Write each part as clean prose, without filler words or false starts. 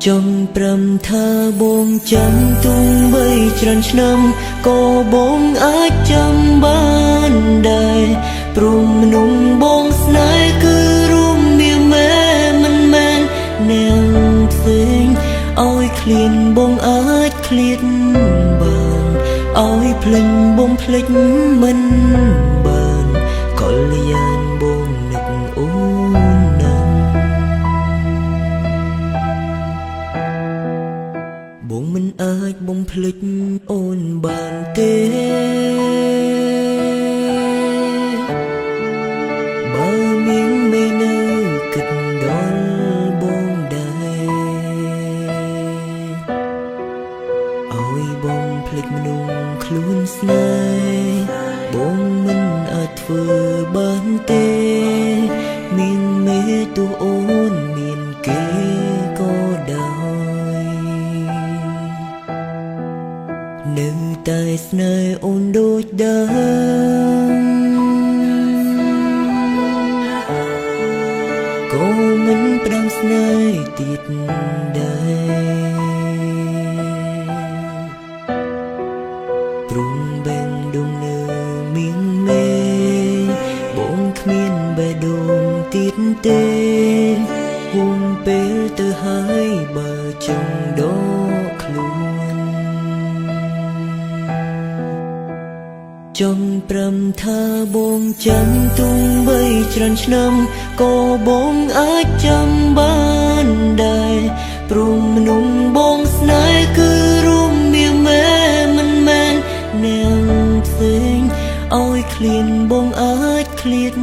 ចង់ប្រាំថាបងចាំទុំបីច្រើនឆ្នាំក៏បងអាចចាំបានដែរព្រោះមនុស្សបងស្នេហ៍គឺរួមមានមែមិនមែននាងផ្សេងឲ្យឃ្លានបងអាចឃ្លានបានឲ្យភ្លេញបងភ្លេចមិនបានកល្យានបងនឹកអូនណាស់ បងមិនអាចបំភ្លេចអូនបានទេបើមានមេនៅគិតដល់បងដែរឲ្យបងភ្លេចមនុស្សខ្លួនស្នេហ៍បងមិនអាចធ្វើបានទេមានមេទោះអូនមានគេក៏ដោយ នៅតែស្នេហ៍អូនដូចដើមក៏មិនផ្ដាំស្នេហ៍ទៀតដែរព្រំបែងដងនៅមានមេបងគ្មានបេះដូងទៀតទេហួងពេលទៅហើយបើចង់ដកខ្លួន ចង់ប្រាំថាបងចាំទុំបីច្រើនឆ្នាំក៏បងអាចចាំបានដែរព្រោះមនុស្សបងស្នេហ៍គឺរួមមានមែមិនមែននាងផ្សេងឲ្យឃ្លានបងអាចឃ្លាន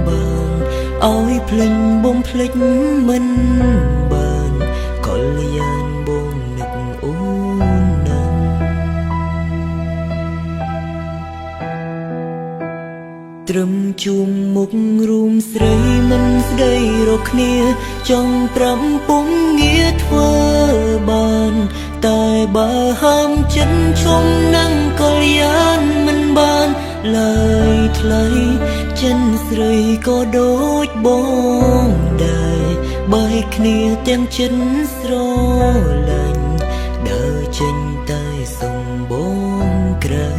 បានឲ្យភ្លេញបងភ្លេចមិនបានកល្យានបងនឹកអូនណាស់ ត្រឹមជួមមុខរួមស្រីមិនស្ដីរកគ្នាចង់ប្រាំពុំងារធ្វើបានតែបើហាមចិនឈុំនឹងកល្យានមិនបានឡើយថ្លៃចិនស្រីក៏ដូចបងដែរបែកគ្នាទាំងចិនស្រឡាញ់ដើរចេញតែសុំបងក្រៅ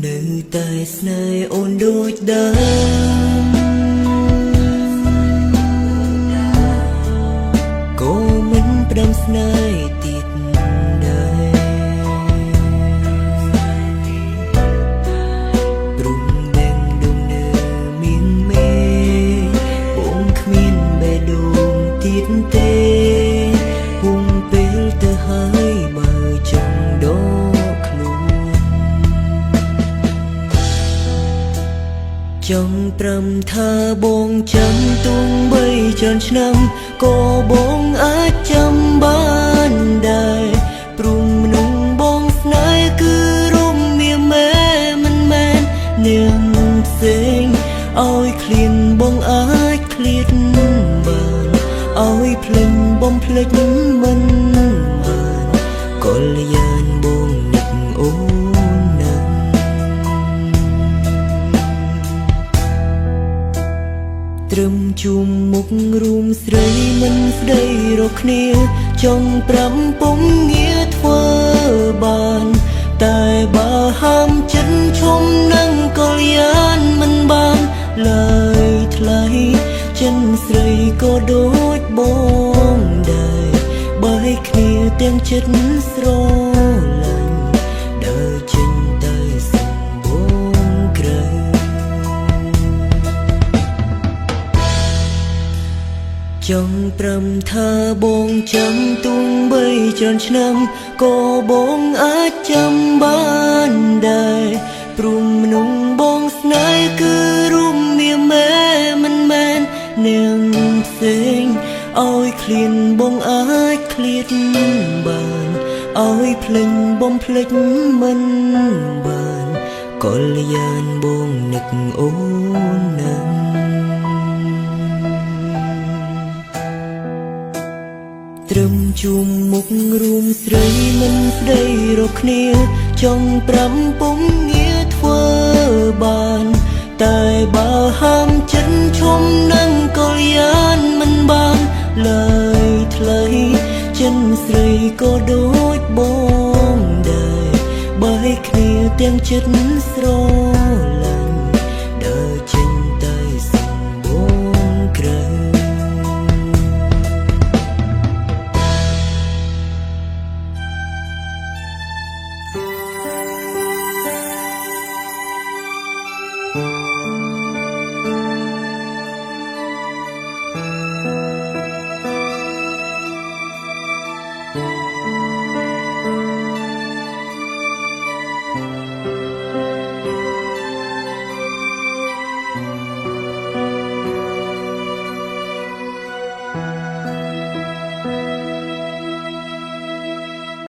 នៅតែស្នេហ៍អូនដូចដើមក៏មិនផ្ដាំស្នេហ៍ទៀតដែរព្រំបែងដងនៅមានមេបងគ្មានបេះដូងទៀតទេហួងពេលទៅហើយបើចង់ដកខ្លួន ចង់ប្រាំថាបងចាំទុំបីច្រើនឆ្នាំក៏បងអាចចាំបានដែរព្រោះមនុស្សបងស្នេហ៍គឺរួមមានមែមិនមែននាងផ្សេងឲ្យឃ្លានបងអាចឃ្លានបានឲ្យភ្លេញបងភ្លេចមិនបានកល្យានបងនឹកអូនណាស់ ត្រឹមជួមមុខរួមស្រីមិនស្ដីរកគ្នាចង់ប្រាំពុំងារធ្វើបានតែបើហាមចិនឈុំនឹងកល្យានមិនបានឡើយថ្លៃចិនស្រីក៏ដូចបងដែរបែកគ្នាទាំងចិត្តស្រឡាញ់ដើរចេញតែសំបងក្រៅ ចង់ប្រាំថាបងចាំទុំបីច្រើនឆ្នាំក៏បងអាចចាំបានដែរព្រោះមនុស្សបងស្នេហ៍គឺរួមមាន ឲ្យឃ្លានបងអាចឃ្លាតបានឲ្យភ្លេញបំភ្លេចមិនបានកល្យានបងនឹកអូនណាស់ត្រឹមជួមមុខរួមស្រីមិនស្ដីរកគ្នាចង់ប្រាំពុំងារធ្វើបានតែបើហាមចិត្តឈុំនឹងកល្យានមិនបានឡើយថ្លៃចិនស្រីក៏ដូចបងដែរបែកគ្នាទាំងចិត្តស្រ